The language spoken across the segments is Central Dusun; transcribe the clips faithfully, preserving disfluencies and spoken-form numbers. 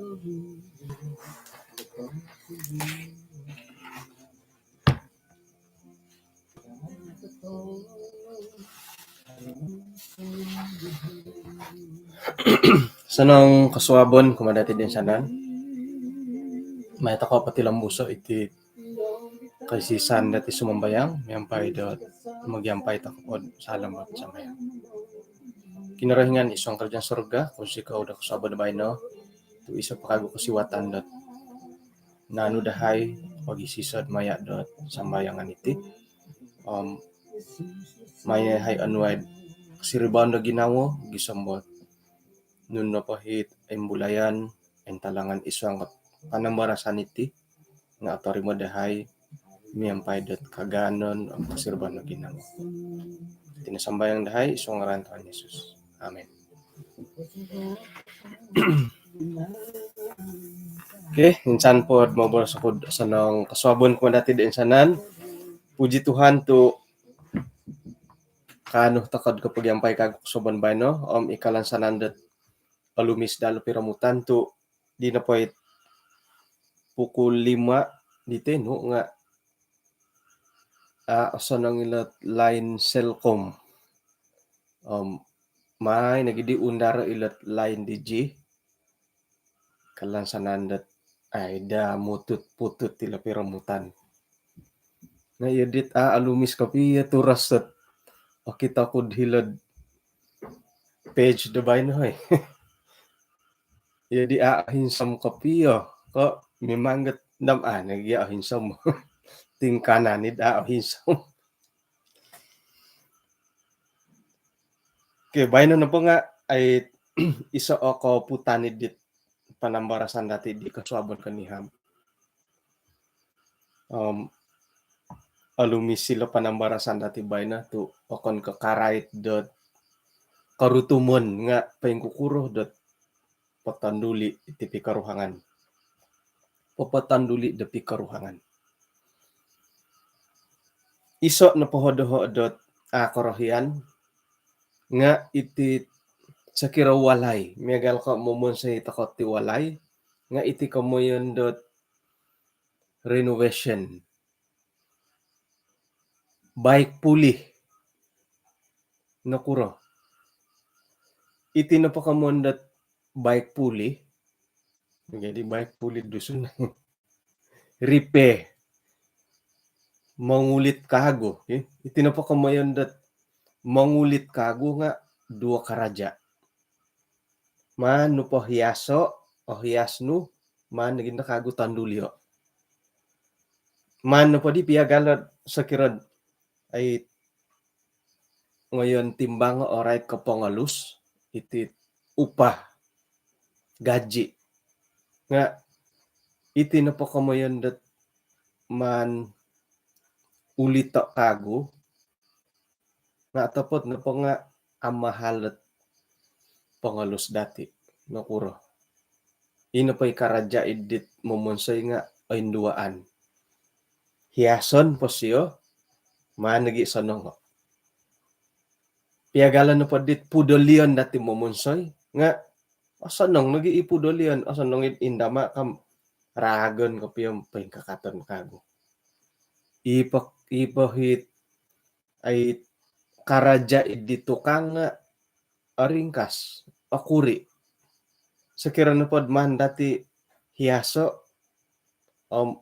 Sanang kasuabon kumaa dati' di insanan. Mai toko' potilombuso' iti kaisisan dati' sumambayang miampai do mogiampai toko' pod salam sambayang. Kinorohingan id suang karajaan surga, kounsikou do kasuabon baino tu' iso' po kagu kosiwatan dot naanu dahai pogisisod maya' dot sambayangan iti. Om mai yahai onuai kosiribaan do ginawo gisom dot nunu nopo it imbulayan, intalangan id suang panambarasan iti nga' otorimo dahai miampai dot kagaanon om kosiribaan do ginawo. Iti no sambayang dahai id suang ngaran Tuhan Yesus. Amin. Okey, insan pod moboros oku'd sanang kasuabon kumaa dati' di insanan. Puji Tuhan tu' kaanu toko'd kopogiampai kagu kasuabon baino om i kalansanan dot olumis dalu piromutan tu' di nopo it pukul lima di tenu nga' a' osonong ilo't line Celcom. Om mai nogi di undaro' ilo't line Digi. Kalansanan dot ai daa mutut-putut ilo piromutan. Nga' iyo dit a' olumis kopio turos dot okito ku'd hilo'd page do baino oi. Iyo di a' ohinsom kopio ko' mimang got nam a' nogi a' ohinsom. Tingkanan id a' ohinsom. Okey, baino nopo nga' ai iso' o koputan id dit panambarasan dati' di kasuabon konihab. Om olumis ilo panambarasan dati' baino tu' okon ko' karait dot korutumon nga' poingkukuro dot potonduli' iti pikoruhangan. Popotonduli' do pikoruhangan. Iso' nopo ho doho' dot a' korohian nga' iti sokiro walai, miagal ko' momonsoi toko' ti walai nga' iti komoyon dot renovation. Baik pulih. Nokuro? Iti nopo komoyon dot baik pulih. Jadi baik pulih Dusun. Repair. Mongulit kagu, okey. Iti nopo komoyon dot mongulit kagu nga' duo karaja'. Maan nu po hiaso', ohias nu, maan nogi no kagu tondulio'. Maan nopo di piagalo'd sokiro'd ai ngoyon timbang orait ko' pongolus, iti upah, gaji. Nga' iti nopo komoyon dot maan ulito' kagu, nga' otopot nopo nga' amahal dot pongolus dati'. Nokuro? Ino po i karaja' id dit momonsoi nga' oinduaan. Hiason po sio, maan nogi' sonongo'. Piagalon nopo dit pudolion dati' momonsoi nga' osonong nogi' i pudolion, osonong id indama' kam ragon kopio poingkakaton kagu. I po, i po hit ai karaja' id di tukang nga' oringkas, okuri'. Sokiro nopod maan dati' hiaso' om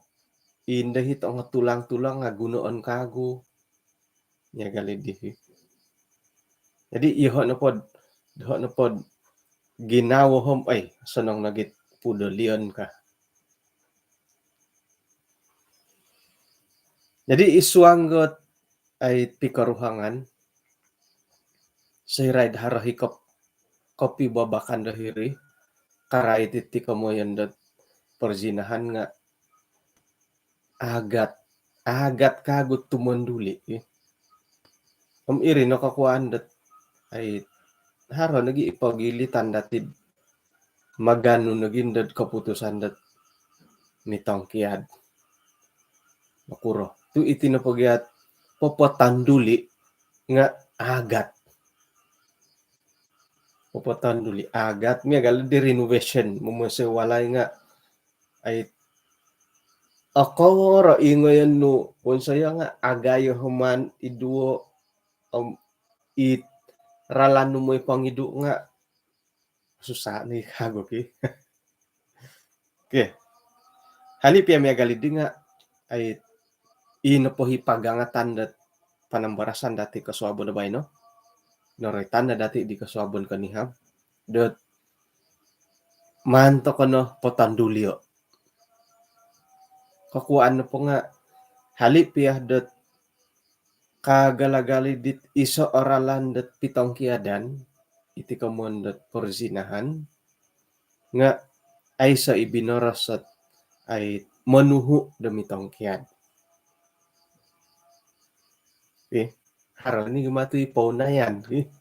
indo hit ongo tulang-tulang nga' gunoon kagu. Miagal iddi. Jadi iyoho' nopod, iyoho' nopod ginawo om ai osonong nogi'd pudolion ka. Jadi id suang got ai pikoruhangan, soirai'd haro i kop-, kopibabakan do hiri, karait iti komoyon dot perzinahan nga' agat, agat kagu tumonduli', ih. Om iri no kokuaan dot ai haro nogi' i pogilitan dati'd maganu nogi' ndo'd koputusan dot mitongkiad. Nokuro? Tu' iti nopo gia't popotonduli' nga' agat. Popotonduli agat miagal di renovation, momonsoi walai nga ai okoro ingoyon nu wonsoyo nga agayo homan iduo om it ralan nu moi pongidu nga susah ni kagu ki. Okey. Hali pia miagal di nga ai ino pohi pagangatan dot panambarasan dati kosuabon do baino. Noroitan dati di kosuabon konihab dot maan toko no potondulio. Kokuaan nopo nga hali pia dot kagala-gali dit iso o ralan dot pitongkiadan iti komoyon dot perzinahan nga aiso i binoros ot ai monuhu do mitongkiad. Ih, haro ni gumatu i pounayan ih.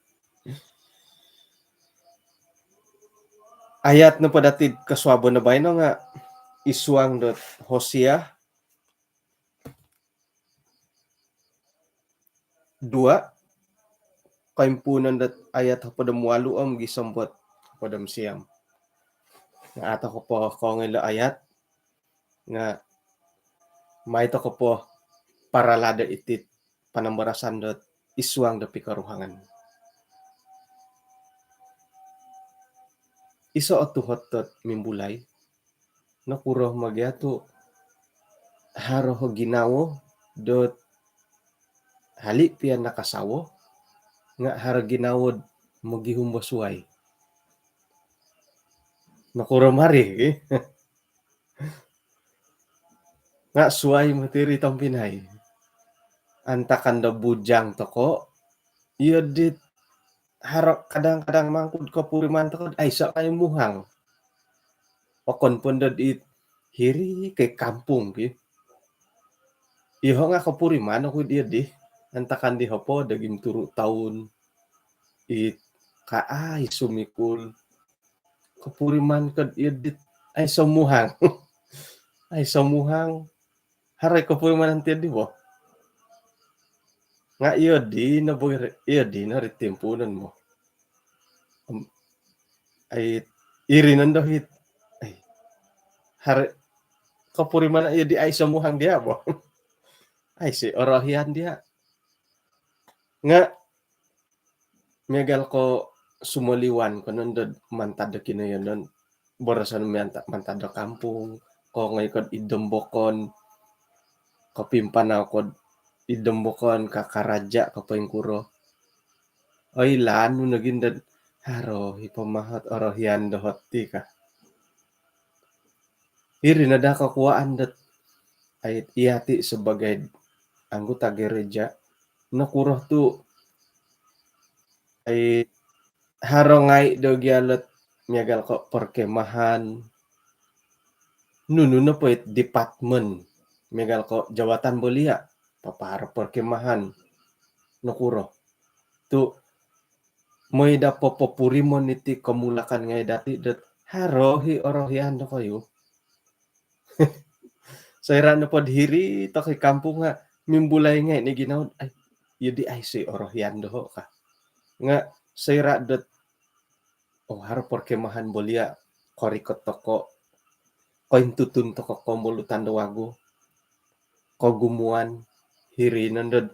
Ayat nopo dati kosuabon do baino nga id suang dot Hosea dua, koimpuunon dot ayat hopod om walu om gisom dot hopod om siam. Nga ato kopo kongoi lo ayat nga mai toko po paralado itit panambarasan dot id suang do pikoruhangan. Iso o tuhot dot mimbulai, nokuro ma gia tu haro ginawo dot hali pia nakasawo nga haro ginawo mogihum do suai. Nokuro mari ki? Nga suai moti ri tompinai. Antakan do bujang toko, iyo dit haro kadang-kadang mangkud kopuriman toko, aiso kai muhang. Okon pun dot it hiri kai kampung ki. Iho nga kopuriman oku dia di. Antakan di hopod do ginturu toun. It ka ai sumikul. Kopuriman ko dia dit aiso muhang. Aiso muhang. Haro i kopurimanan ti di bo. Nga iyo di no bo, iyo di no ri timpuunon mo. Om, ai, iri nondo hiti. Ai, haro i kopurimanan iyo di aiso muhang dia bo. Aiso orohian dia. Nga miagal ko sumoliwan ko nondo mantad do kinoyonon, boroson mantad, mantad do kampung, kongoi ko id dombokon, kopimpanau ko id dombokon, kakaraja ko poingkuro. Oilaan nu nogi dot haro i pamahot orohian doho ti ka. Iri no daa kokuaan dot ai iti sebagai anggota gereja, nokuro tu ai haro ngai do gia lot miagal ko perkemahan, nunu nopo it department, miagal ko jawatan belia, papaharo perkemahan, nokuro tu moi do popopurimon iti komulakan ngai dati dot haro i orohian dokoyu. Soira nopo do hiri toko i kampung nga mimbulai ngai ni ginawo, ai, iyo di aiso orohian doho ka. Nga soira dot, oh, haro perkemahan belia, korikot toko, kointutun toko kombolutan do wagu, kogumuan, hiri nondo dot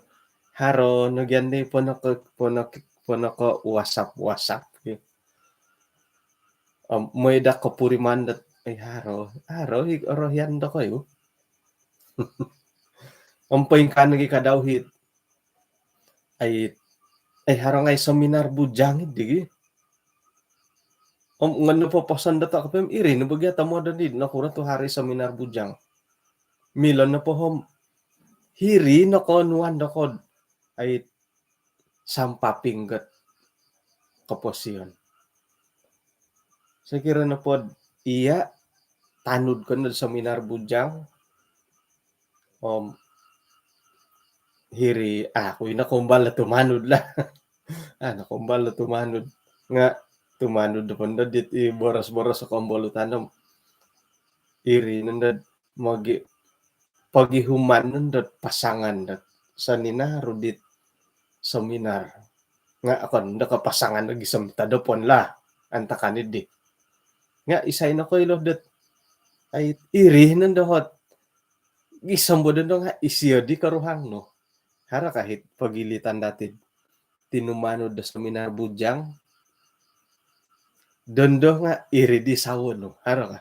haro no gia di ponoko, ponoko, ponoko WhatsApp, WhatsApp ki. Om moi do kopuriman dot ai haro, haro i orohian dokoyu. Om poingkaa nogi kadau hiti, ai, ai haro ngai seminar bujang digi. Om ngon nopo poson dot toko pem iri no bo gia tomod di, nokuro tu haro i seminar bujang. Milo nopo om hiri no koonuan doko dot ai sampaping got koposion. Sokiro nopo dot iya tanud ko no seminar bujang, om hiri aku i nakambal do tumanud lah. Ah, nakambal do tumanud. Nga tumanud do pondo dit i boros-boros kombolutan om iri nondo dot mogi pogihuman nondo dot pasangan dot soninaru dit seminar. Nga' okon do ko' pasangan do gisom tadopon lah antakan iddi. Nga' isai nokoilo dot ai iri nondo hot gisom bo dondo nga' isio di koruhang nu. Haro ka hit pogilitan dati'd tinumanud do seminar bujang dondo nga' iri di sawo nu. Haro ka?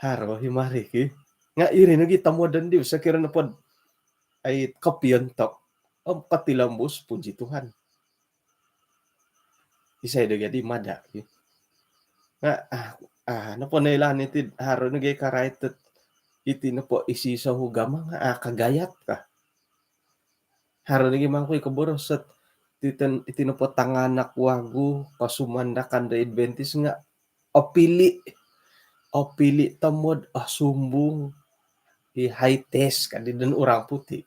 Haro hi mari ki. Nga' iri nogi tomodon di sokiro nopod ai kopiontok om kotilombus, puji Tuhan. Isai do gadi mada' ki. Nga' ah, ah, nopo noilaan iti haro nogi karait dot iti nopo isi sohu gama nga' ah, kagayat ka. Haro nogi mangkui koboros dot iti nopo tanganak wagu kosumandakan do Adventist nga' opili', opili' tomod, osumbung, i high test kadi don orang putih.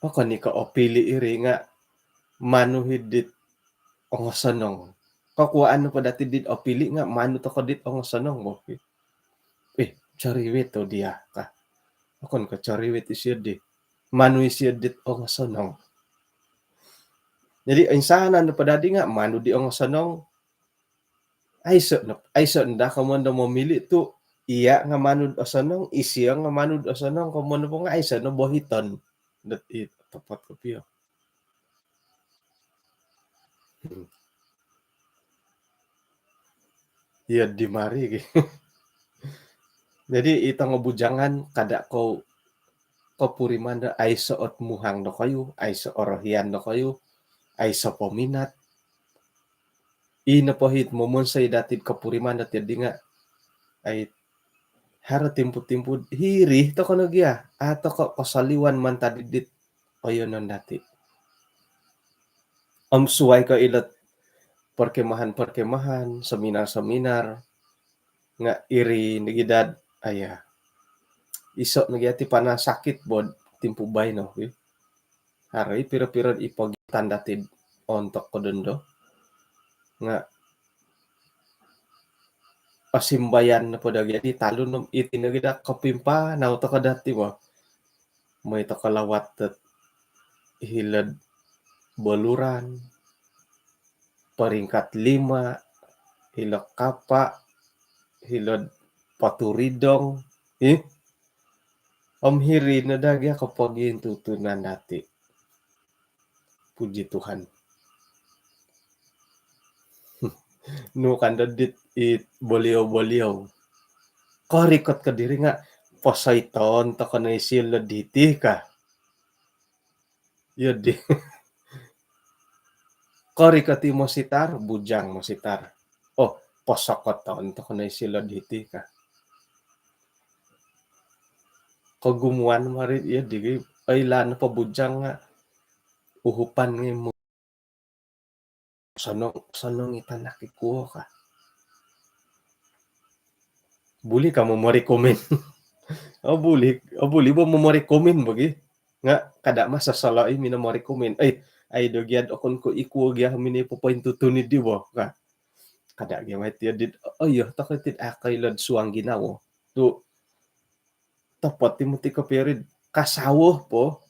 Okon i ko' opili' iri nga' manu hi dit ongosonong. Kokuaan nopo dati dit opili' nga' manu toko dit ongosonong bo. Eh, coriwit o dia ka. Okon ko' coriwit isio di. Manu isio dit ongosonong. Jadi insanan nopo dadi nga' manu di ongosonong. Aiso' no, aiso' no daa komoyon do momili' tu' iya' nga' manu do osonong, isio nga' manu do osonong, komoyon nopo nga' aiso' no bohiton. Dot i topot kopio. Iyo di mari ki. Jadi i tongo bujangan kada' kou kopuriman do aiso' ot muhang dokoyu, aiso' orohian dokoyu, aiso' pominat. I nopo hit momonsoi dati'd kopuriman dati'd di nga' ai haro timpu-timpu hiri toko' no gia, a' toko' kosoliwan mantad id dit oyonon dati'. Om suwai ko' ilot perkemahan-perkemahan, seminar-seminar, nga' iri nogi dad, aya. Iso' nogi ati panasakit bo timpu baino, wi. Haro i piro-piro i pogitan dati'd ontok ko dondo. Nga' osimbayan nopo dagi adi talun om iti nogi da kopimpanau toko' dati' bo. Moi toko' lawat dot hilo'd Beluran, peringkat lima, hilo' Kapa', hilo'd Poturidong, ih. Om hiri no da gia kopogiintutunan dati'. Puji Tuhan. Nu kan do dit i boliau-boliau. Korikot ko diri nga' posoiton toko' no isio lo diti ka. Iyo di. Korikot i mositar, bujang mositar. Oh, posokoton toko' no isio lo diti ka. Kogumuan mari iyo di, oilaan po bujang nga' uhupan ngai' mu. Sonong, sonong i tanak i kuo ka. Buli ka momori komen? Oh, buli, oh, buli bo momori komen bagi. Nga' kada' masalah i minomori komen. Eh, ai do gia'd okon ko' i kuo gia mini popointutun di bo ka. Kada' gia mai tiyo dit, oh iyo, toko' tid akai lod suang ginawo. Tu' topot i muti kopio rid kasawo po.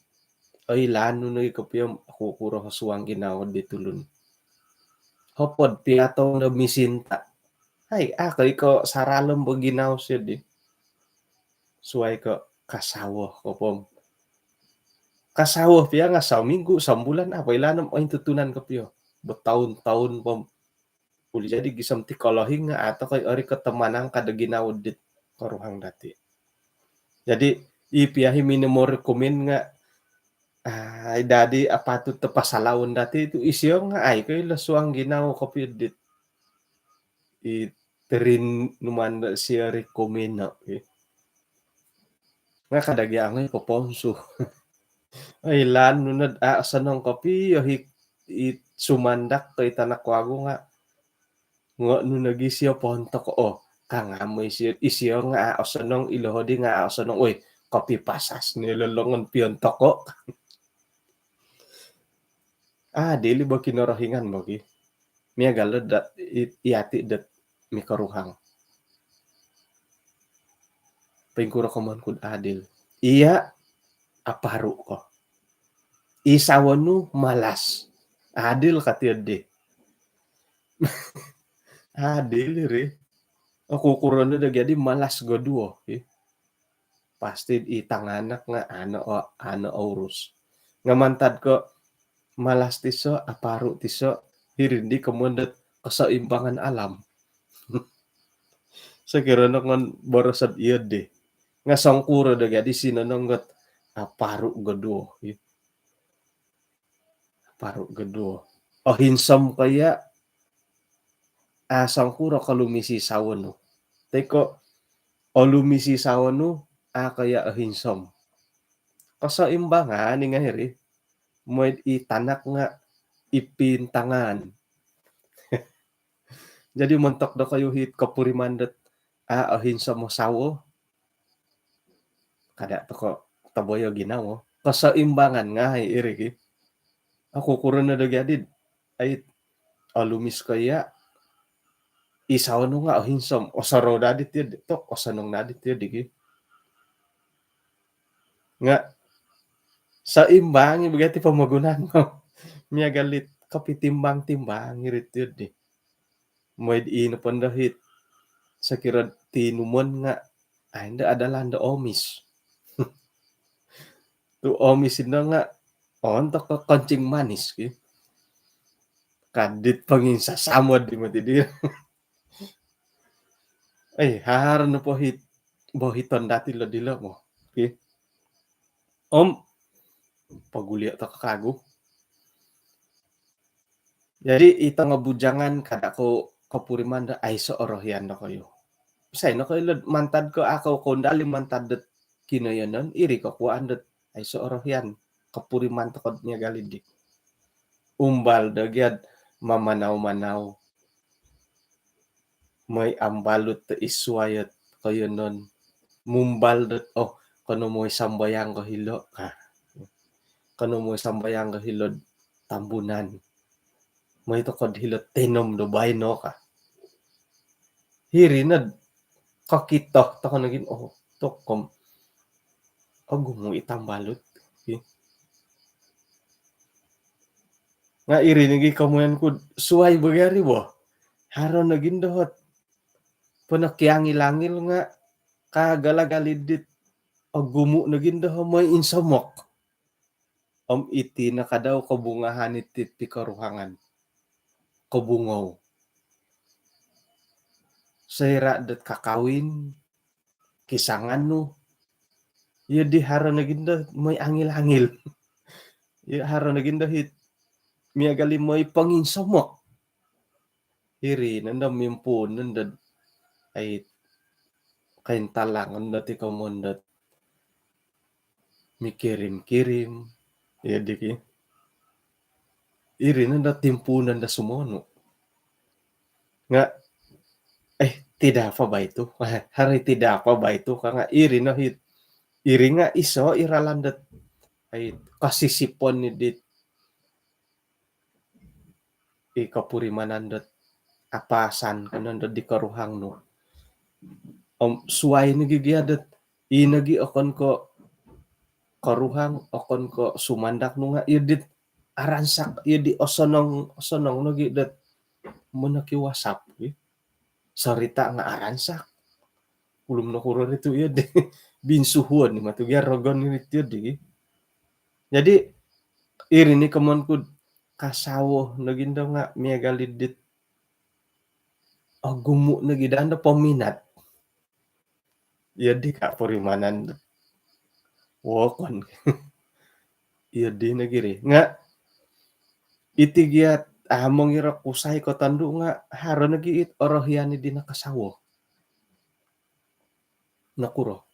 Oilaan nu nogi kopio kukuro suang ginawo di tulun. Hopod pia toun do misinta'. Hai, akai ko' saralom bo ginawo sio di. Suwai ko' kasawo ko pom. Kasawo pia nga' saminggu, sambulan, a' po oilaan om ointutunan kopio. Betaun-taun pom. Buli jadi gisom ti kolohing nga' a' toko' i orikot do manangkad do ginawo dit koruhang dati'. Jadi i pia hi minomori komen nga', ai dadi apatut do pasalaon dati' tu' isio nga' ai ko' ilo suang ginawo kopio dit i tirinuman do sio ri komen no. Nga' kada' gia ngai' poponsu. Oilaan nu nod a' osonong kopio hi i sumandak ko i tanak wagu nga' ngo' nu nogi sio pontoko'. Oh, kangamo isio, isio nga' a' osonong, ilo hodi nga' a' osonong. Oi, kopipasas ni lolongon piontoko'. Adil i bo Kinorohingan bo ki. Miagal do dat i, i ati' dot mikoruhang. Poingkuro komoyon ku'd adil? Iya', Aparu' ko. I sawo nu malas. Adil ka tiyo di. Adil iri. Oku kuro no do jadi malas goduo. Pasti i tanganak nga' ano, ano ourus. Nga' mantad ko malas tiso, aparu' tiso, hiri di komoyon dot keseimbangan alam. Sokiro no ngon boroso'd iyo di. Nga' songkuro do jadi sinonong got aparu' goduo. Aparu' goduo. Ohinsom ko iya', a, songkuro kolumis i sawo nu. Toi ko olumis i sawo nu, a, ko iya' ohinsom. Keseimbangan i nga' hiri. Moi'd i tanak nga' i pintangaan. Jadi montok dokoyu hit kopuriman dot, a, ohinsom o sawo. Kada' toko' toboyo ginawo. Keseimbangan ngai' iri ki. Oku kuro no do jadi, ai, olumis ko iya', i sawo nu nga' ohinsom, osorou dadi tiyo di, tok, osonong dadi tiyo di ki. Nga' seimbang i bo gati pomogunan. Miagal it kopitimbang-timbang iri tiyo di. Moi'd ino pondo hit sokiro tinumon nga' ai ndo adalan do omis. Tu omis ino nga' ontok ko kencing manis ki. Kadit panginsasamod di mati di. Ai, haro no pohit, bohiton dati lo dilo mo. Ki. Om pogulio' toko kagu. Jadi i tongo bujangan kada' ko kopuriman do aiso' orohian dokoyu. Sai no koilo mantad ko a' ko koundali mantad dot kinoyonon, iri kokuaan dot aiso' orohian, kopuriman toko'd miagal iddi. Umbal do gia'd mamanau-manau. Moi ambalut do i suwai ot koiyonon. Mumbal dot, oh, kono moi sambayang ko hilo'. Ha. Kono moi sambayang ko hilo'd Tambunan. Moi toko'd hilo'd Tenom do baino ka. Hiri nod kokito toko' nogi, oh, tokom. Ogumu' i tambalut. Hi. Nga' iri nogi komoyon ku'd suwai bo gari bo. Haro nogi ndo hot ponokiangil-angil nga' kagala-gali dit ogumu' nogi ndo moi insomok. Om iti no kadau kobungahan iti pikoruhangan. Kobungou. Soira' dot kakawin, kisanganu, iyo di haro nogi ndo moi angil-angil. Iyo haro nogi ndo hit miagal i moi ponginsomok. Iri nondo mimpuun nondo, ai, kointalang nondo ti komoyon dot mikirim-kirim, iyo di ki. Iri nondo timpuunon do sumonu'. Nga', eh, tidak apa ba itu. Hari tidak apa ba itu ka nga' iri no hit. Iri nga' iso i ralan dot, ai, kosisipon ni dit i kopurimanan dot apasan ko nondo di koruhang nu. Om suwai nogi gia dot i nogi okon ko koruhang, okon ko sumandak nu nga' iyo dit aransak, iyo di osonong, osonong nogi dot monoki WhatsApp gi. Sorita' nga' aransak. Ulum nokuro ri tu' iyo di binsuhuon ni matu gia rogon ni ri tu' iyo di. Jadi iri ni komoyon ku'd kasawo nogi ndo nga' miagal i dit ogumu' nogi daa ndo pominat. Iyo di ka purimanan. Wokon. Iyo di nogi ri. Nga' iti gia among iro kusai ko tondu' nga' haro nogi it orohian i di nakasawo. Nokuro?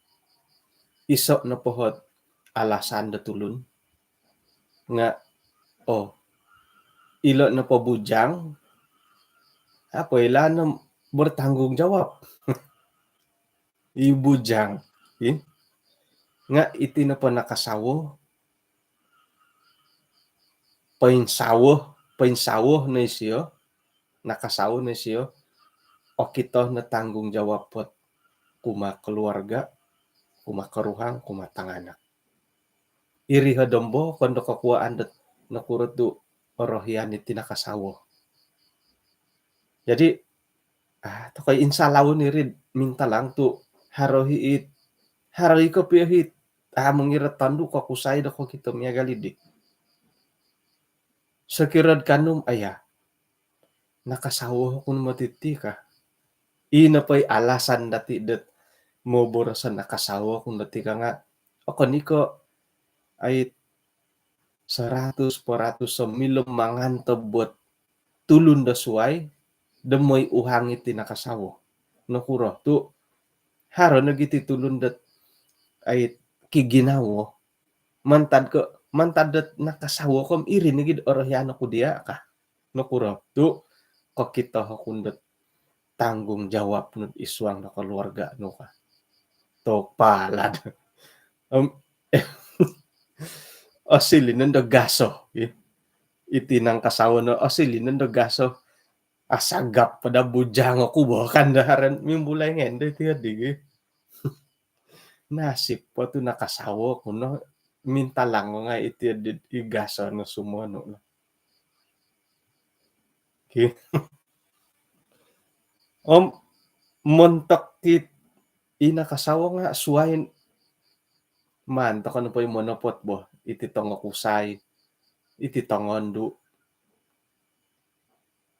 Iso' nopo hot alasan do tulun nga', oh, ilo' nopo bujang, apo ilo' no bertanggungjawab. I bujang, i. Nga' iti nopo nakasawo, poinsawo, poinsawo no isio, nakasawo no isio, okito no tanggungjawab pot kumaa keluarga, kumaa koruhang, kumaa tanganak. iri ho dombo kondo kokuaan dot nokuro tu orohian iti nakasawo. Jadi, ah, tokoi insalaun iri mintalang tu haro hi it, haro i kopio hi it, ah, mongiro tondu kokusai do kokito miagal idi. Sokirod kanum, aya, nakasawo kun motiti ka. Ino poi alasan dati dot moborosan nakasawo kun dati ka nga, okon iko ai seratus peratus semilem mangan tebot tulun do suai do moi uhang iti nakasawo. Nokuro tu haro nogi ti tulun dot ai kiginawo mantad ko, mantad dot nakasawo kom iri nogi orohian oku dia ka. Nokuro tu kokito oku dot tanggungjawab nu id suang do keluarga nu ka. Topalad. Om, osilinan do gaso. Iti nakasawo no osilinan do gaso. Asagap pada bujang oku bo kan daharan mimbulai ngen do iti adi gi. Nasib po tu nakasawo ku no mintalang ngai iti adi i gaso no sumonu no. Ki. Om montok kit i nakasawo nga suai maan toko nopo i monopot bo iti tongokusai, iti tongondu.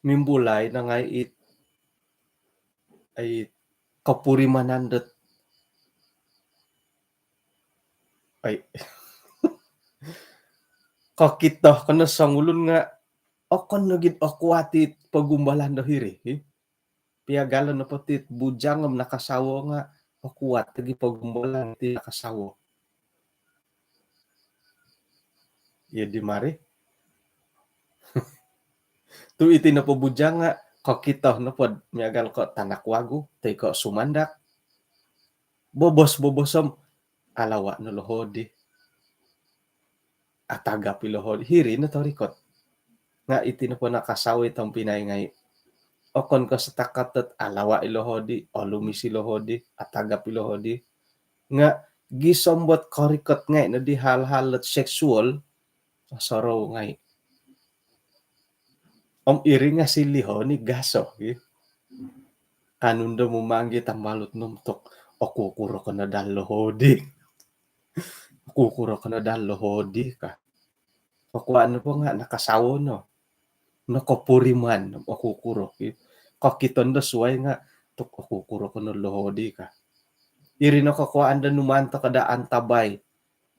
Mimbulai no ngai it, ai, kopurimanan dot, ai, kokito kono songulun nga okon nogi okuat it pogumbalan do hiri hi. Piagalo nopo ti bujang om nakasawo nga okuat lagi pogumbalan ti nakasawo. Iyo di mari. Tu iti nopo bujang nga kokito nopo miagal ko tanak wagu toi ko sumandak. Bobos-bobos om alawa no lohodi. Atagap i lohodi. Hiri no torikot. Nga iti nopo nakasawo i tompinai ngai. Okon ko setakat dot alawa i lohodi, olumis i lohodi, atagap i lohodi. Nga gisom bot korikot ngai no di hal-hal dot seksual, osorou ngai. Om iri nga siliho ni gaso gi. Kanundo mumanggi tambalut num tok, oku kuro kono dal lohodi. Oku kuro kono dal lohodi ka. Kokuaan nopo nga nakasawo no. Nokopuriman, oku kuro ki. Kokito ndo suai nga tok oku kuro kono lohodi ka. Iri no kokuaan do numaan toko da antabai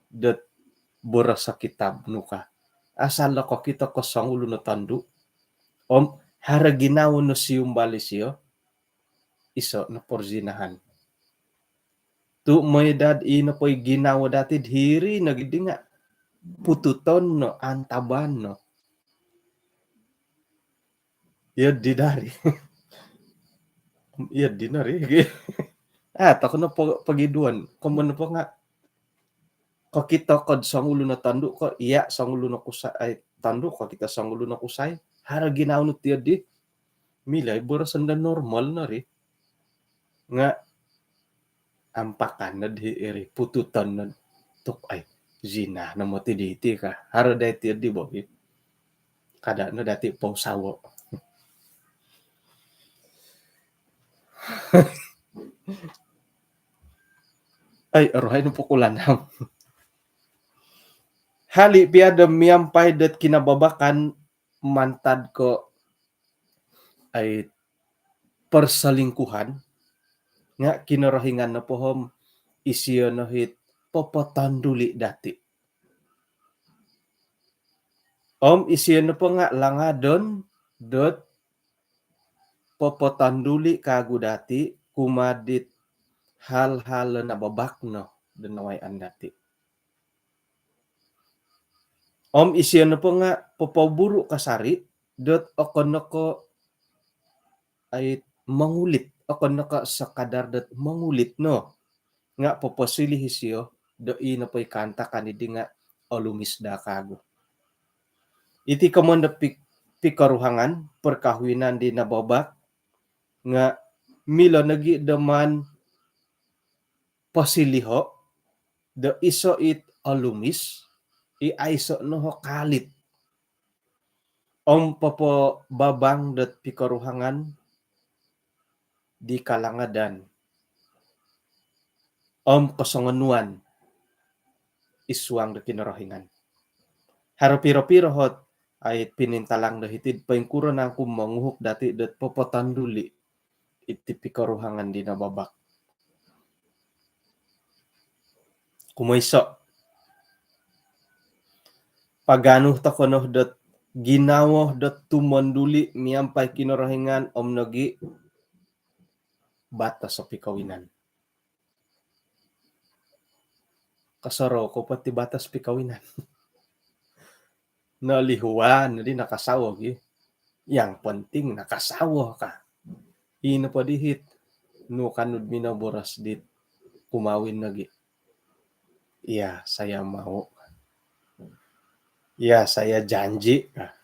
dot boros kitab nu ka. Asal no kokito ko songulun o tondu. Om haro ginawo no siumbal isio, iso no porzinahan. Tu moi dad i nopo i ginawo dati hiri no gidi nga pututon no, antaban no. Iyo di dari. Iyo di nori. Ah, toko no po-, pogiduan. Komo nopo nga kokito kod songulun o tondu ko, iya songulun o kusai, tondu kokito songulun o kusai. Haro ginawo nu tiyo di. Milo i boroson do normal nori. Nga ampakan nod hi iri, pututon nod tuk ai, zina no moti diti ka. Haro dai tiyo di bo hi. Kada no dati pousawo. Ai, rohai no pukulan ham. Hali pia do miampai dot kinababakan mantad ko ai perselingkuhan, nga Kinorohingan nopo om isio no hit popotonduli dati. Om isio nopo nga langadon dot popotonduli kagu dati kumaa dit hal-hal nababak no do nawayaan dati. Om isio nopo nga popoburu kasari dot okon no ko ai mongulit, okon no ko sekadar dot mongulit no. Nga poposilihi isio do i nopo i kaantakan idi nga olumis daa kagu. Iti komoyon do pik-, pikoruhangan perkahwinan di nababak nga milo nogi do maan posiliho do iso it olumis i aiso' no ho kaalit om popobabang dot pikoruhangan di kalangadan om kosongonuan id suang do Kinorohingan. Haro piro-piro hot ai pinintalang do hiti'd poingkuro nangku monguhuk dati' dot popotonduli' iti pikoruhangan di nababak. Kumoiso', paganu toko' no dot ginawo dot tumonduli' miampai Kinorohingan om nogi' batos o pikawinan. Kosorou ko po ti batos pikawinan. Nolihuan nodi nakasawo gi. Yang penting nakasawo ka. Ino po dihit nu kanud minoboros dit kumawin nogi. Ya, saya mau. Ya, saya janji ka.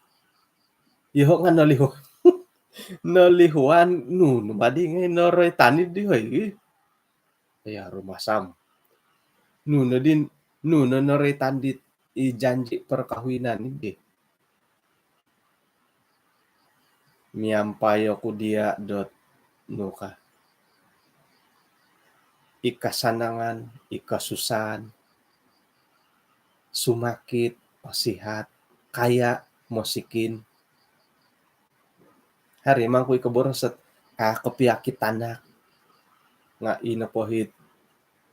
Iyoho' nga' nolihu- nolihuan nunu badi ngai' noroitan di hoi. Ya, rumasam. Nunu din, nunu noroitan di i janji perkahwinan di. Miampai oku diya' dot nu ka, i kasanangan, i kasusahan, sumakit, osihat, kaya, mosikin. Haro mangku i koboros dot, a, kopiakit tanak. Nga' ino po hit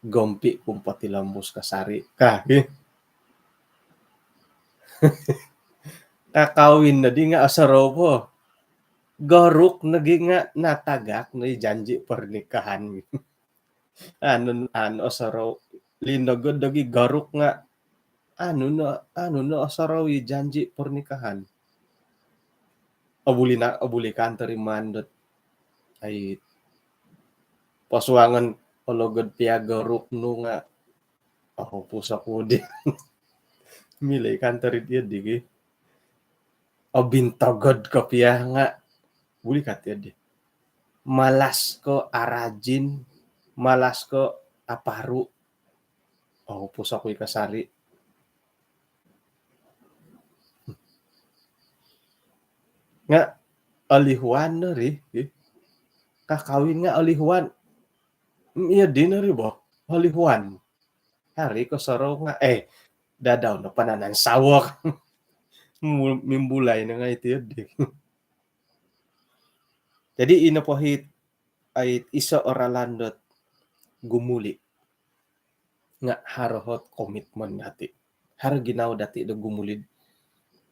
gompi' ku potilombus kasari' ka. Kakawin nodi nga' osorou po. Goruk nogi nga' natagak no i janji pernikahan. Anu, anu osorou, linogod nogi goruk nga' anu no, anu no osorou i janji pernikahan. Obuli na, obuli kan torimaan dot ai posuangan ologod pia goruk nu nga' oh, pusok udi. Milo i kan tori dia digi. Obintogod ko pia nga' buli ka ti di. Malas ko arajin, malas ko aparu. Oh, pusok i kasari'. Nga' olihuan no ri, ri. Kakawin nga' olihuan. Iyo dino ri bo. Olihuan. Haro kosorou nga', eh, dadau no pananan sawok. Mu-, mimbulai no ngai' ti di. Jadi ino po hit ai iso' o ralan dot gumuli'. Nga' haro hot komitmen dati'. Haro ginawo dati' do gumuli'.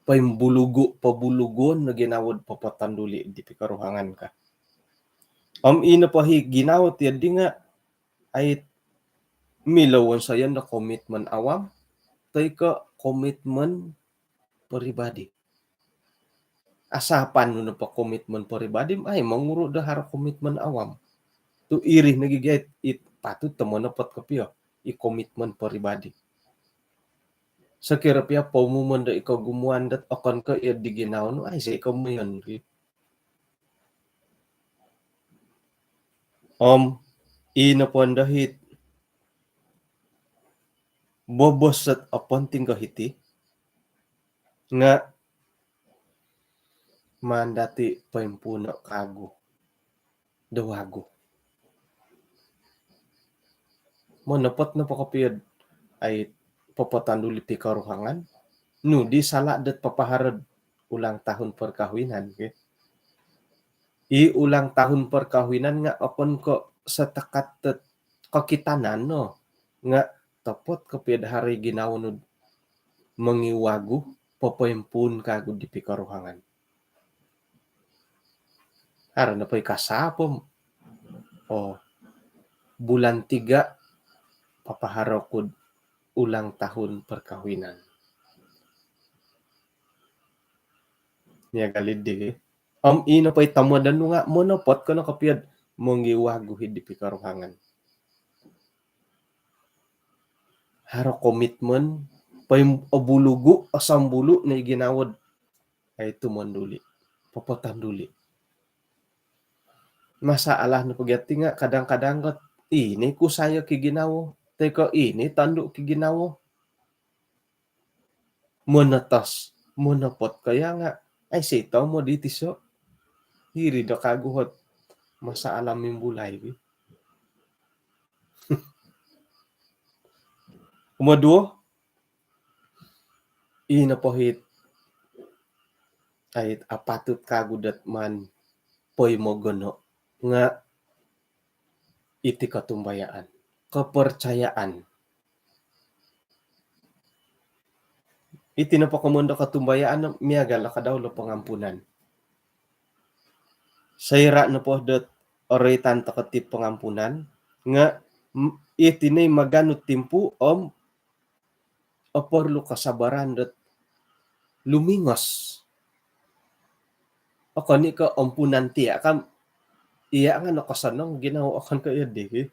Poimbulugu', pobuluguon no ginawo do popotonduli' di pikoruhangan ka. Om ino po hi ginawo ti di nga' ai milo wonsoyon do komitmen awam, toi ko' komitmen peribadi. Asapan nu nopo komitmen peribadi, ai monguru' do haro komitmen awam. Tu' iri nogi gia it patut do monopot kopio i komitmen peribadi. Sokiro pia poumumon do i kogumuan dot okon ko' iyo di ginawo nu, ai sa' i komoyon ki. Om i nopo ndo hit bobos dot oponting ko hiti nga' maan dati' poimpuuno' kagu do wagu. Monopot nopo kopio ai popotonduli' pikoruhangan, nu di sala' dot papaharo'd ulang tahun perkahwinan ki. I ulang tahun perkahwinan nga' okon ko' setakat dot kokitanan no, nga' topot kopio'd haro i ginawo nu'd mongiwagu, popoimpuun kagu di pikoruhangan. Haro nopo i kasapom, oh, bulan tiga papaharo ku'd ulang tahun perkahwinan. Miagal iddi. Om ino po i tomodon nu nga' monopot ko no kopio'd mongiwagu hiddi pikoruhangan. Haro komitmen, poim-, obulugu', osombulu' no i ginawo'd ai tumonduli', popotonduli'. Masalah nopo gia ti nga' kadang-kadang ko, ino kusai o ki ginawo, toi ko' ino tondu' ki ginawo. Monotos, monopot kaya nga, ai, sito mo di tiso. Iri do kaguhot masalah mimbulai gi. Nomor duo, ino pohit, ai, apatut kagu dot man poimogono nga iti kotumbayaan, kepercayaan. Iti nopo komoyon do kotumbayaan, miagal no kadau lo pengampunan. Soira nopo dot oroitan toko ti pengampunan, nga iti no i maganu timpu om oporlu kesabaran dot lumingos. Okon i ko ompunan tia kam, iya nga nokosonong ginawo, okon ko iyo di.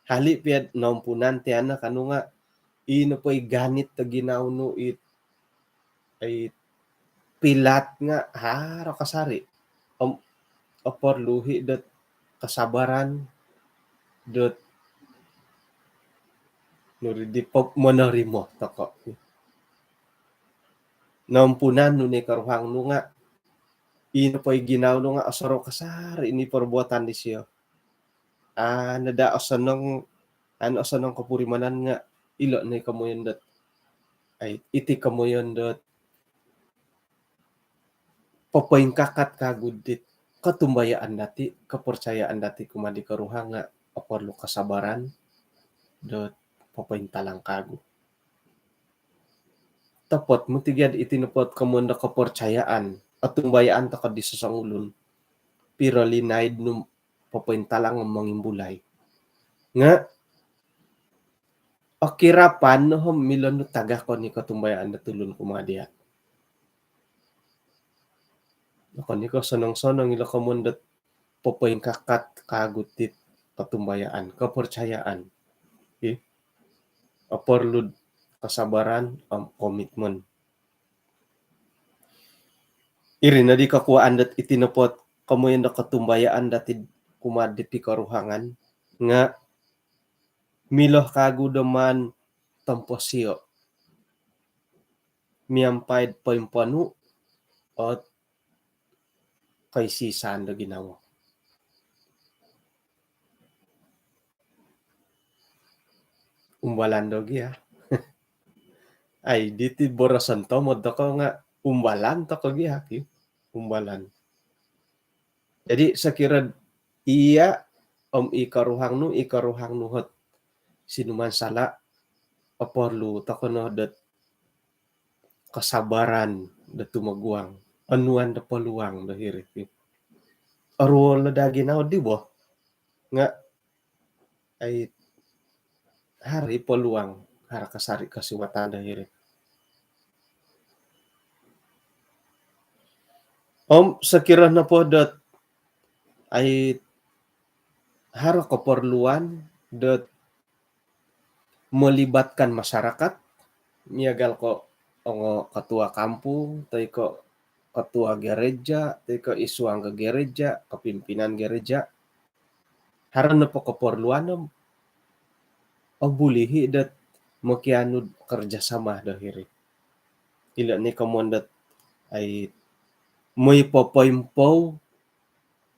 Hali pia nompunan tia no kanu nga, ino po i ganit do ginawo nu it, it pilat nga haro kasari. Om, oporlu i dot kesabaran dot nuri di pop menerima toko. Nompunan nu ni karuhang nu nga, ino po i ginawo nu nga osoro kasari ni perbuatan disio. Ano da osonong, ano osonong kopurimanan nga ilo ni komoyon dot, ai, iti komoyon dot popoingkakat kagu dit kotumbayaan dati, kepercayaan dati kumaa di karuhang nga oporlu kesabaran dot popointalang kagu. Topot mutigiad iti nopot komoyon do kepercayaan, otumbayaan toko di sosongulun. Piro linaid nu popointalang om mongimbulai. Nga okirapan no om milo nu tagakon i kotumbayaan do tulun kumaa dia. Okon i ko sonong-sonong ilo komoyon dot popoingkakat kagu dit kotumbayaan, kepercayaan. Okey. Oporlu kesabaran om komitmen. Iri no di kokuaan dot iti nopot komoyon do kotumbayaan dati kumaa di pikoruhangan nga milo kagu do man tomposio miampai poimponu ot koisisan do ginawo. Umbalan do gia. Ai, diti boroson tomod toko nga umbalan toko gia ki. Umbalan. Jadi sokiro iya om i karuhang nu, i karuhang nu hot sinuman sala, oporlu toko no dot kesabaran do tumoguang, onuan do peluang do hiri. Oruol no dagi nau di bo. Nga ai, haro i peluang, haro kasari kosiwatan do hiri. Om sokiro nopo dot ai haro keperluan dot melibatkan masyarakat, miagal ko ongo ketua kampung, toi ko ketua gereja, toi ko isuang ke gereja, kepimpinan gereja. Haro nopo keperluan om obuli i dot mokianu kerjasama do hiri. Ilo ni komoyon dot ai moi popoimpou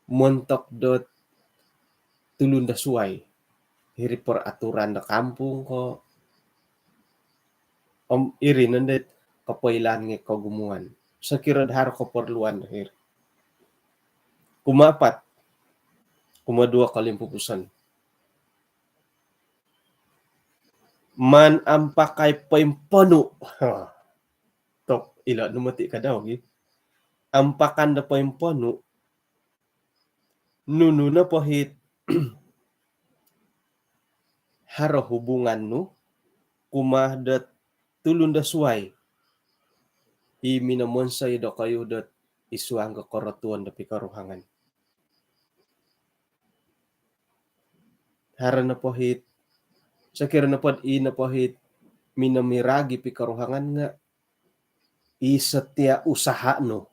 montok dot tulun do suai. Hiri peraturan do kampung ko. Om iri nondo kopoilaan ngai kogumuan. Sokiro do haro keperluan do hiri. Kumaapat, kumaduo kolimpupuson. Man ampakai poimponu. Ha. Tok ilo nu moti kadau gi. Ampakan do poimponu. Nunu nopo it haro hubungan nu kumaa dot tulun do suai i minomonsoi dokoyu dot isuang ko korotuon do pikoruhangan. Haro nopo it, sokiro nopo i nopo it minomiragi pikoruhangan nga i setia usaha nu.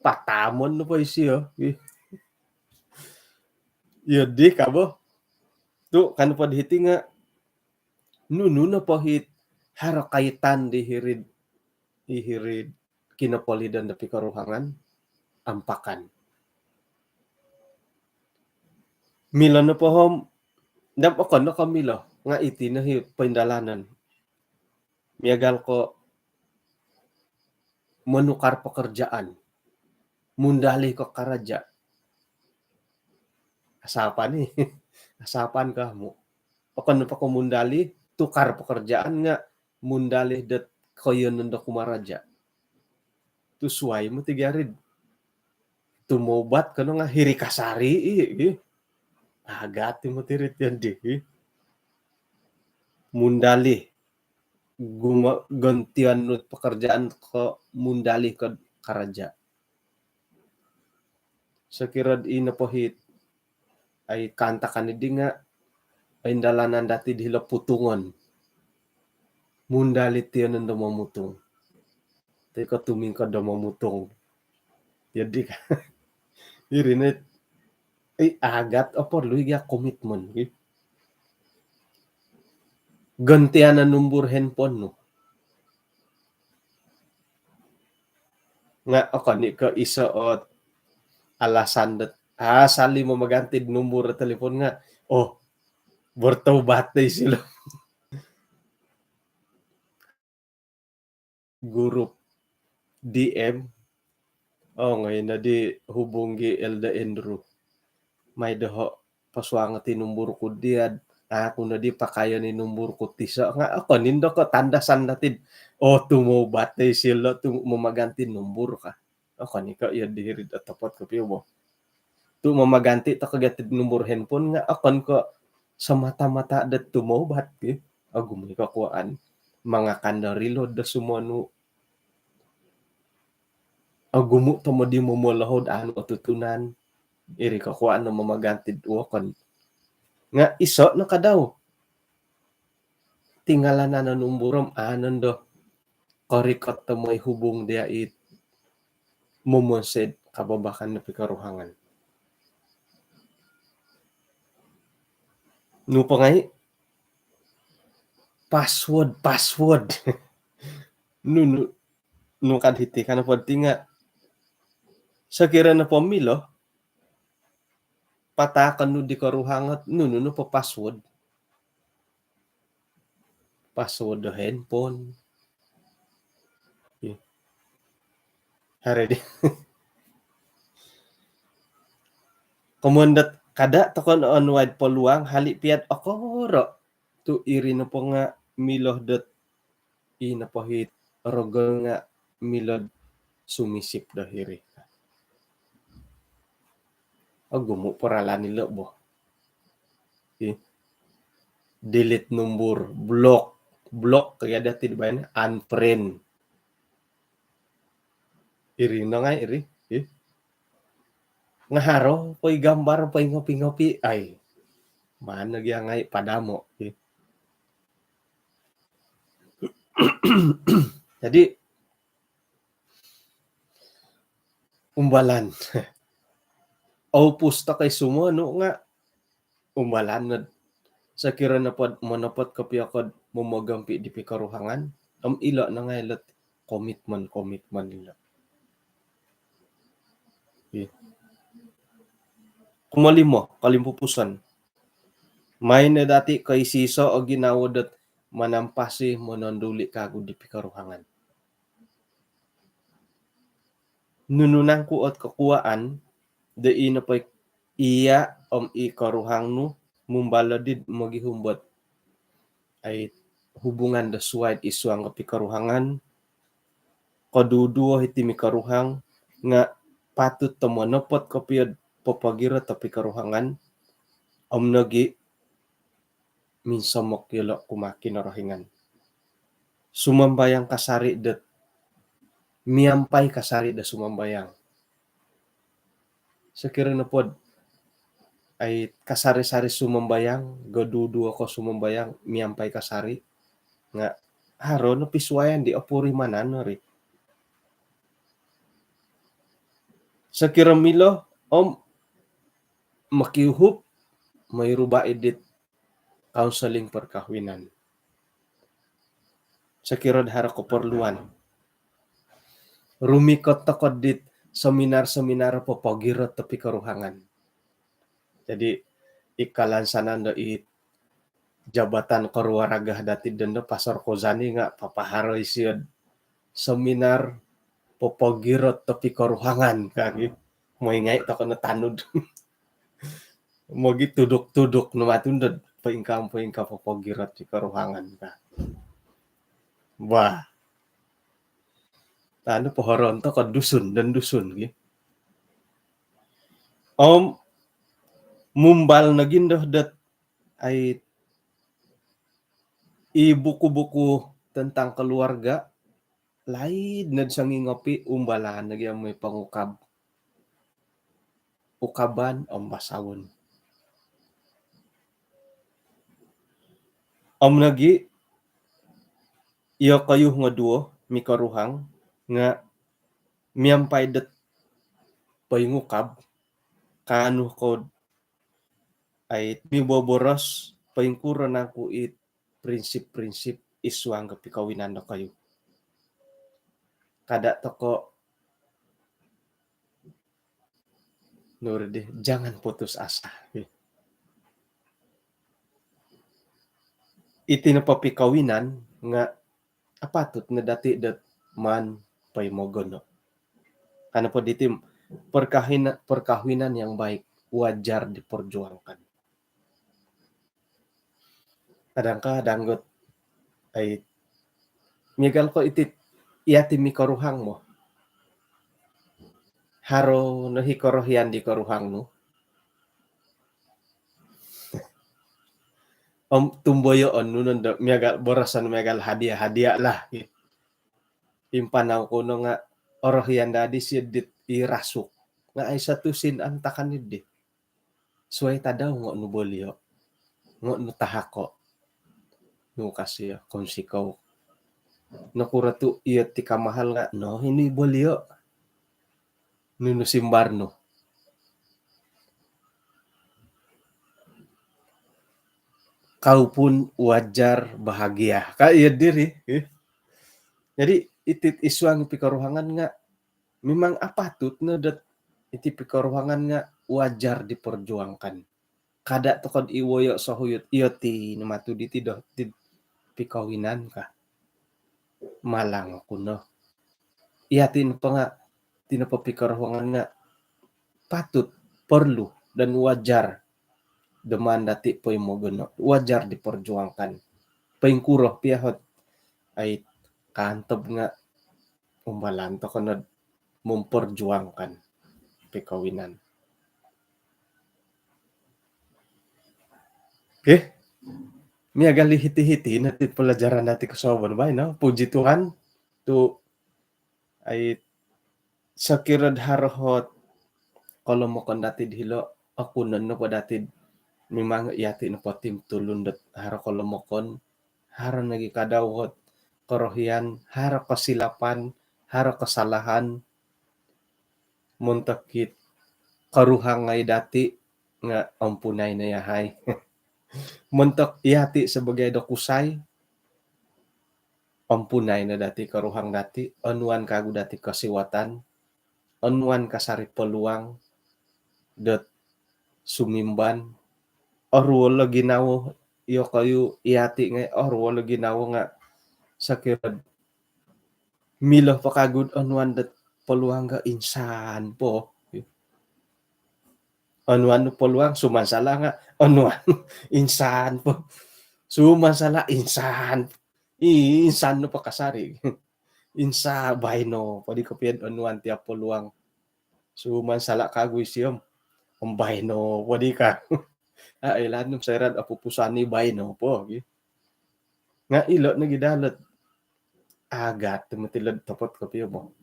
Patamon nopo isio. Iyo di kabo. Tu kan po di hiti nga nunu nopo it haro kaitan di hiri'd, di hiri'd kinopolidan do pikoruhangan, ampakan. Milo nopo om, dam okon no ko milo, nga iti no hi poindalanon. Miagal ko monukar pekerjaan, mundalih ko karaja. Asapan ni, asapan ko amu. Okon nopo ko mundalih, tukar pekerjaan nga mundalih dot koiyonon do kumaraja. Tu suai moti gia ri. Tumobat ko no nga hiri kasari i, i. Agat i moti ri tian di, i. Mundalih. Guma-, gantian nu pekerjaan ko mundalih ko karaja. Sokiro ino po hi, ai, kaantakan di nga, ai, indalanan dati di hilo putungon. Mundalih tiyonon do momutung. Toi ko tumingkod do momutung. Jadi, iri no, eh, agat oporlu i gia komitmen, ki. Gantian numbur handphone nu. Nga okon i ko iso ot alasan dot, ah, asal i mamaganti numbur telefon nga, oh, bertobat dai silo. Grup D M. Oh, ngai no di hubungi Elder Andrew. Mai doho pasuang ti numbur ku dia, aku no di pakayo ni numbur ku tiso nga, okon indo ko tandasan dati. Oh, tumobat dai silo tu mamaganti numbur ka. Okon i ko iyo diri do topot kopio bo. Tu mamaganti toko gia ti numbur handphone nga okon ko semata-mata do tumobat ki. Ogumu i kokuaan. Mangakan do reload do sumonu. Ogumu tomod i momolohou do anu otutunan. Iri kokuaan no mamaganti wokon. Nga iso no kadau. Tinggalan anan numbur om anan do korikot do moi hubung dia it momonsoi kababakan do pikoruhangan. Nu po ngai? Password, password. Nu, nu, nu kad hiti kan penting nga. Sokiro nopo milo, patahakon nu di koruhang ot nunu nopo password. Password do handphone. Ih. Haro di. Komoyon dot kada toko no onuai peluang, hali pia ot okoro. Tu iri nopo nga milo dot i nopo hi rogon nga milo sumisip do hiri. Ogumu po ralan ilo bo. Ih. Delete numbur, block, block kaya dati di bayan, unfriend. Iri no ngai iri, ih. Nga haro po i gambar po i ngopi-ngopi, ai. Maan no gia ngai padamo, ih. Jadi, umbalan. Oupus toko i sumonu nga umbalan nod. Sokiro nopo dot monopot kopio ko do momogompi di pikoruhangan, om ilo no ngai ilo dot komitmen, komitmen ilo. Ih. Kumolimo, kolimpupuson. Maan no dati koiso-iso o ginawo dot manampasi mononduli kagu di pikoruhangan. Nunu nangku ot kokuaan do i nopo i iya om i koruhang nu mumbal di mogihum dot, ai, hubungan do suai id suang kopikoruhangan, koduduo hiti mikoruhang nga patut do monopot kopio do popogirot do pikoruhangan om nogi minsomok yolo kumaa Kinorohingan. Sumambayang kasari dot, miampai kasari do sumambayang. Sokiro nopo dot, ai, kasari-sari sumambayang, koduduo ko sumambayang, miampai kasari, nga haro no pisuayan di opurimanan no ri. Sokiro milo om mokiuhup, moi ruba i dit kaunseling perkahwinan. Sokiro do haro keperluan, rumikot toko dit seminar-seminar popogirot do pikoruhangan. Jadi ikalansanan do i jabatan keluarga dati dondo Pastor Kozani nga papaharo isio seminar popogirot do pikoruhangan ka gi. Mooi ngai toko no tanud. Mogituduk-tuduk no matu ndo poingkaa-poingkaa popogirot pikoruhangan ka. Wah. Tanu pohoron toko Dusun dan Dusun gi. Om mumbal nogi ndo dot ai i buku-buku tentang keluarga laid nod songingopi umbalan nogi om i pongukab. Ukaban om basaon. Om nogi iyokoyu ngoduo mikoruhang nga miampai dot poingukab kaanu ko ai miboboros poingkuro nangku i prinsip-prinsip id suang do pikawinan dokoyu. Kada toko nur di jangan putus asa. Iti nopo pikawinan nga apatut no dati dot maan poimogono. Kano po diti perkahwina-, perkahwinan yang baik wajar diperjuangkan. Kadang-kadang got ai miagal ko iti yati mikoruhang mo. Haro no hi korohian di koruhang nu. Om tumboyoon nu nondo miagal boroson miagal hadiah-hadiah lah. Impanau ku no nga orohian dadi sidit i rasuk. Nga ai satu sin antakan idi. Suai tadau ngo nu bolio. Ngo nu tahako. Nu kasih ya, kongsi kau. Nokuro tu iyo tika mahal nga, no ini bolio. Nunu simbar nu. Kau pun wajar bahagia. Ka iyo diri. Eh. Jadi, itit id suang pikoruhangan nga memang apatut no dot iti pikoruhangan nga wajar diperjuangkan. Kada tokod iwoyo sohuyut iyo ti no matu diti do ti pikawinan ka. Malang oku no. Iya ti nopo nga ti nopo pikoruhangan nga patut, perlu dan wajar do maan dati poimogono, wajar diperjuangkan. Poingkuro pia hot ai kaantob nga umbalan toko nod memperjuangkan pikawinan. Okey. Miagal i hiti-hiti no ti pelajaran dati kosuabon baino. Puji Tuhan tu ai sokiro do haro hot kolomokon dati dihilo, oku nondo po dati memang yati nopo tim tulun dot haro kolomokon, haro nogi kadau hot korohian, haro kesilapan, haro kesalahan, montok it koruhang ngai dati nga ampunai no yahai. Montok yati sebagai do kusai, ampunai no dati koruhang dati, onuan kagu dati kosiwatan, onuan kasari peluang dot sumimban, oruol o ginawo, iyokoyu yati ngai, oruol o ginawo nga sokiro milo po kagu do onuan dot peluang nga insan po. Onuan nu peluang, sumansala nga onuan insan po. Sumansala insan. Insan nu po kasari. Insan baino po di kopio do onuan tiap peluang. Sumansala kagu isio om baino po di ka. Ah, ilaan nu soira do opupusan i baino po gi. Nga ilo nogi dalot agat tu moti lo do topot kopio bo.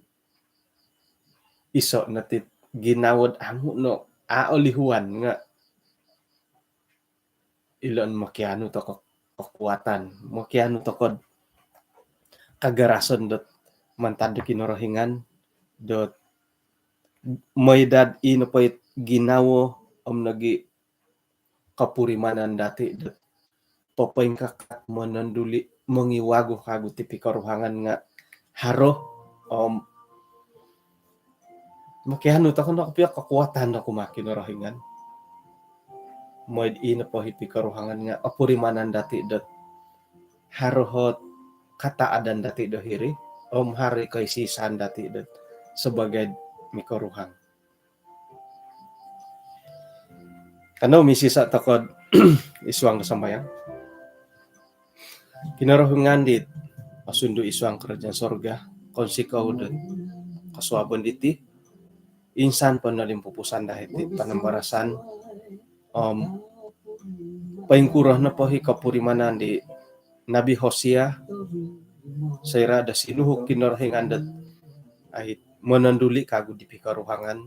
Iso no ti ginawo do amu no a olihuan nga ilo no mokianu toko kekuatan, mokianu toko kagarasan dot mantad do Kinorohingan dot mooi dot i nopo it ginawo om nogi kopurimanan dati dot popoingkakat mononduli mongiwagu kagu ti pikoruhangan nga haro, om mokianu tokou no kopio kekuatan do kumaa Kinorohingan. Mooi do i nopo i pikoruhangan nga opurimanan dati dot haro ot kataadan dati do hiri, om haro i koisisan dati dot sebagai mikoruhang. Kanou misisa tokou id suang do sambayang. Kinorohingan dit osundu id suang kerajaan sorga, kounsikou dot kosuabon diti, insan po nolimpupusan dahai ti panambarasan, om poingkuro nopo i kopurimanan di Nabi Hosea, soira do sinuhu Kinorohingan dot ai mononduli kagu di pikoruhangan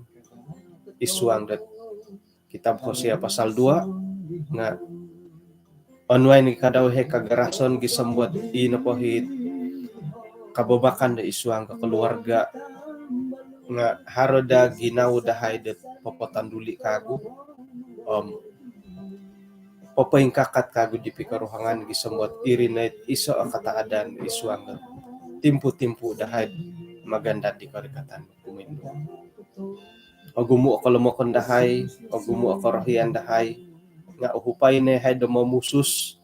id suang dot kitab Hosea pasal dua, nga onuai ni kadau hai kagarason gisom dot i nopo i kababakan do id suang do keluarga nga haro do ginawo dahai dot popotonduli kagu, om popoingkakat kagu di pikoruhangan gisom dot iri no it iso o kataadan id suang do timpu-timpu dahai magandad di korikatan kumindu. Ogumu o kolomokon dahai, ogumu o korohian dahai, nga uhupai no hai do momusus,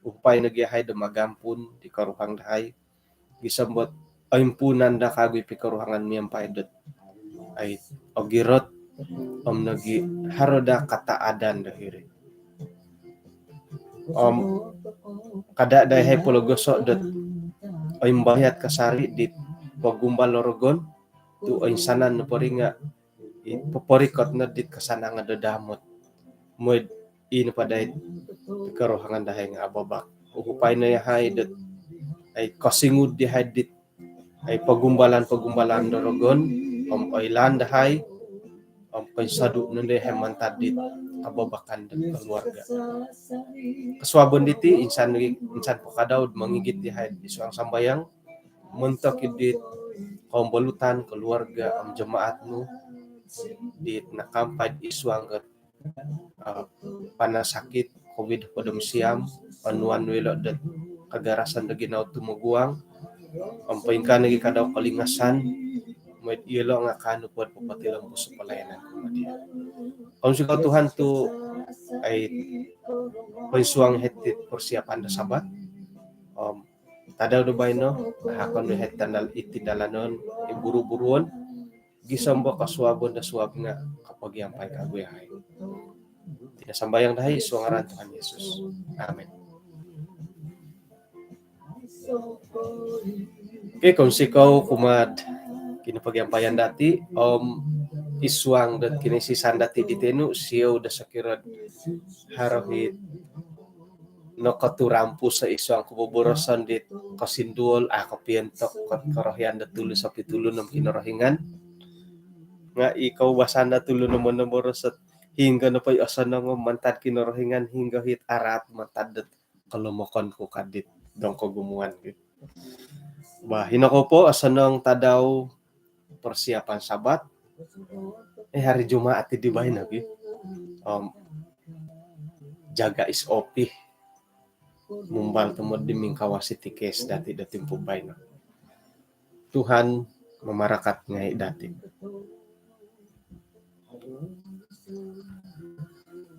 uhupai nogi hai do magampun di koruhang dahai, gisom dot oimpunan do kagu i pikoruhangan miampai dot ai ogirot, om nogi haro do kataadan do hiri. Om kada dahai pologoso dot oimbayat kasari dit pogumbal o rogon, tu oinsanan nopo iri nga i poporikot no dit kasanangan do damot. Mooi do i nopo dahai pikoruhangan dahai nga ababak. Uhupai no yahai dot ai kosingud dahai dit ai pogumbalan-pogumbalan do rogon, om oilaan dahai, om koinsodu no dahai mantad dit kababakan do keluarga. Kosuabon diti insan, insan po kadau do mongigit dahai id suang sambayang montok id dit kombolutan keluarga om jemaat nu dit nakaampai id suang do, ah, panas sakit covid hopod om siam, onuan nu ilo dot kagarasan do ginawo tumoguang, om poingkaa nogi kadau kolingasan, mooi do ilo nga kaanu po do popotilombus pelayanan kumaa dia. Kounsikou Tuhan tu ai poinsuang hiti persiapan do Sabat, om tadau do baino, hakon do hiti tindal-, iti tindalanon, i buru-buruon, gisom dot kosuabon do suab nga kopogiampai kagu yahai. Iti no sambayang dahai id suang ngaran Tuhan Yesus. Amin. Okey, kounsikou kumaa do kinopogiampayan dati, om id suang do kinoisisan dati di tinu, siou do sokiro do haro it nokoturampus id suang koboboroson dit kosinduol, ah, kopiontok kot korohian do tulun sopitulun om Kinorohingan. Nga i koubasan do tulun om monoboros dot hinggo nopo i osonong om mantad Kinorohingan, hinggo it araat mantad dot kolomokon ku ka dit dong kogumuan gitu. Bah, hino kou po, osonong tadau persiapan Sabat. Eh, hari Jumaat di baino gitu. Om jaga S O P. Mumbal tomod di mingkawasi ti kes dati do timpu baino. Tuhan mamarakat ngai dati.